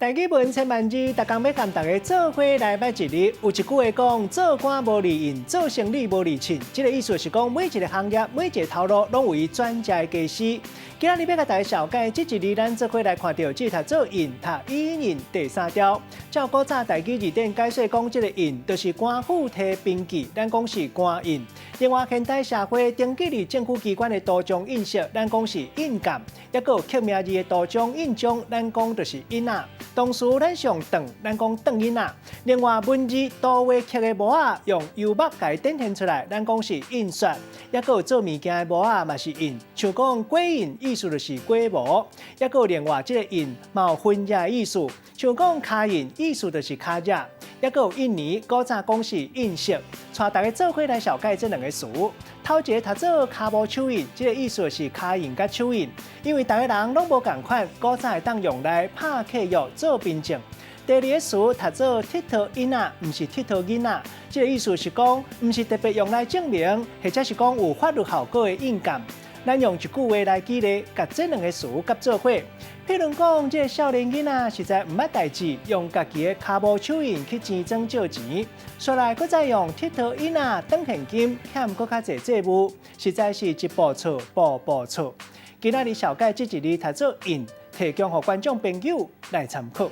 台語文千萬字，逐工欲共大家做伙來捌一字。有一句話講：做官無離印，做生理無離秤。這个意思是講，每一个行業、每一个頭路，攏有伊專家的技師。今仔日欲共大家紹介這一字，咱做伙來看著，這讀做印，讀伊印第三調。照古早台語字典解說講，這个印就是官府提憑據，咱講是官印。另外，現代社會登記佇政府機關的圖章印色，咱講是印鑑；抑閣有刻名字的圖章印章，咱講就是印仔。動詞咱上轉，咱講轉印仔。另外，文字圖畫刻的模仔，用油墨共伊展現出來，咱講是印刷。抑閣有做物件的模仔嘛是印，像講果印，意思就是果模。抑閣有另外這个印嘛有分隻的意思，像講跤印，意思就是跤跡。抑閣有印尼古早講是印色，帶大家做伙來紹介這兩个詞。頭一个讀做跤無手印，這个意思是跤印佮手印，因為逐个人攏無仝款，古早會當用來拍契約做憑證。第二个詞讀做鐵佗印仔，毋是鐵佗囡仔，這个意思是講，毋是特別用來證明，或者是講有法律效果的印鑑。咱用一句話來舉例，共這兩个詞佮做伙。譬如講，這个少年囡仔實在毋捌代誌，用家己的跤無手印去錢莊借錢，煞來閣再用鐵佗印仔轉現金，欠閣較濟債務，實在是一步錯，步步錯。今仔日紹介這一字讀做印，提供予觀眾朋友來參考。